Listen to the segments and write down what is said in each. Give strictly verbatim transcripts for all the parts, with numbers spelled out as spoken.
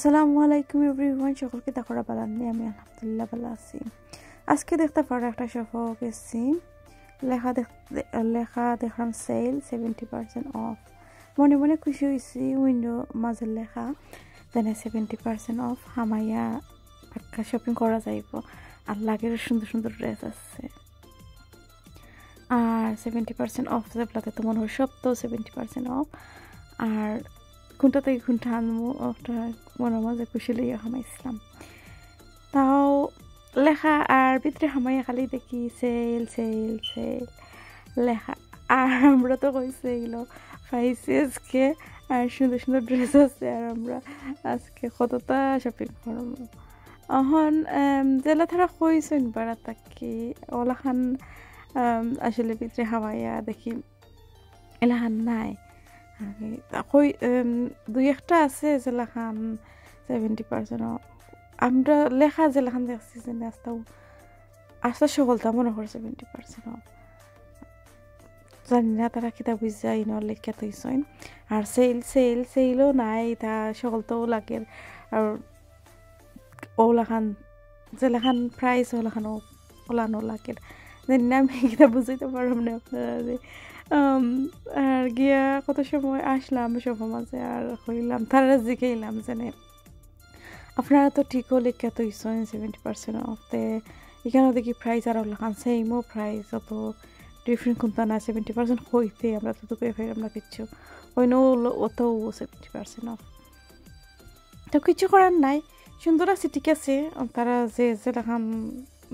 আসসালামু আলাইকুম এভরিওয়ান, সকলকে দেখরা বালা নি? আমি আলহামদুলিল্লাহ বালা আছি। আজকে দেখতা পাররা একটা শপো গেছি, লেখা দেখ-, লেখা দেখলাম সেল সেভেন্টি পার্সেন্ট অফ। মনে মনে খুশি অইছি, উইন্ডো মাঝে লেখা যেন সেভেন্টি পার্সেন্ট অফ, হামাইয়া একটা শপিং করা যাইবো। আর লাগের সুন্দর সুন্দর ড্রেস আছে। আর সেভেন্টি পার্সেন্ট অফ যেবলাতে তো মনে হয় সব তো সেভেন্টি পার্সেন্ট অফ। আর কোনটা থাকি কোনটা আনমু, ওটা মনর মাঝে খুশি লইয়া হামাইছিলাম। তাও লেখা আর ভিতরে হামাইয়া খালি দেখি সেল, সেল, সেল লেখা। আর আমরা তো কইছি এগুলো পাইছি আজকে, আর সুন্দর সুন্দর ড্রেস আছে, আর আমরা আজকে কতটা শপিং করমু। অখন, এম, যেলা তারা কইছইন বারা থাকি, ওলাখান, এম, আসলে ভিতরে হামাইয়া দেখি এলাখান নাই। আগে তা কই, এম, দুই একটা আছে যেলাখান সেভেন্টি পার্সেন্ট অফ। আমরা লেখা যেলাখান দেখছি যে আস্তাও, আস্তা সকলতা মনে করে সেভেন্টি পার্সেন্ট অফ। জানি না তারা কিতা বুঝা ইনো লেখা থইছইন। আর সেল, সেল, সেলও নাই, তা সকলতাও লাগের। আর ওলাখান, যেলাখান প্রাইস ওলাখান ও-, ওলানো লাগের। জানি না আমি কিতা বুঝাইতে পারলাম না আপনারা। আম, আর গিয়া কত সময় আসলাম শপর মাঝে আর কইলাম, তারা জিকাইলাম জানে, আপনারা তো ঠিকও লেখা থইছইন সেভেন্টি পার্সেন্ট অফ, তে এখানে দেখি প্রাইস আর ওলাখান সেমও প্রাইস, অত ডিফারেন্ট কোনটা না, সেভেন্টি পার্সেন্ট কইতে আমরা তো দুঃখে ফেরাম না কিচ্ছু, ওই নো অত সেভেন্টি পার্সেন্ট অফ। তো কিছু করার নাই, সুন্দর আছে, ঠিক আছে। তারা যে যেলাখান,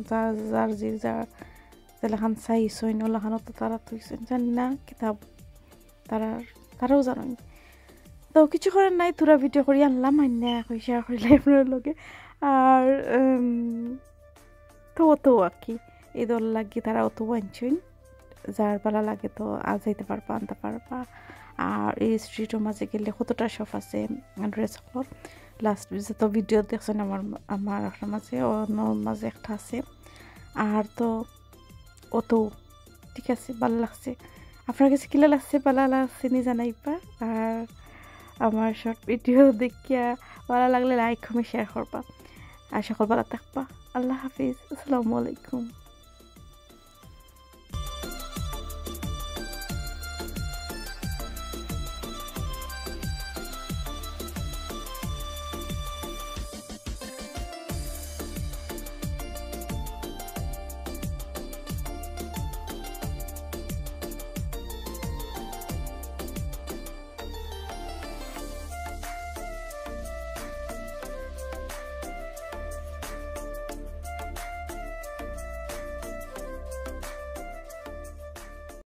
যার যার যে যার যেলাখান চাইছইন ওলাখানও তো তারা থইছইন, জানি না কিতা তারা, তারাও জানইন। তো কিছু করার নাই, থুড়া ভিডিও করি আনলাম, আইনা কই শেয়ার করিলাই আপনার লগে। আর, উম, তো অত আর কি, ঈদর লাগি তারা অত আনছইন। যার বালা লাগে তো আর যাইতে পারবা, আনতে পারবা। আর এই স্ট্রিটর মাঝে গেলে কতটা শপ আছে ড্রেস সকলর। লাস্ট যত ভিডিও দেখছইন আমার, আমার একটা মাঝে, অন্য মাঝে একটা আছে। আর তো অত ঠিক আছে, বালা লাগছে। আপনার কাছে কিলা লাগছে, বালা লাগছে নি জানাইবা। আর আমার শর্ট ভিডিও দেখিয়া বালা লাগলে লাইক, কমেন্ট, শেয়ার করবা। আর সকল বালা থাকবা। আল্লাহ হাফিজ, আসসালামু আলাইকুম।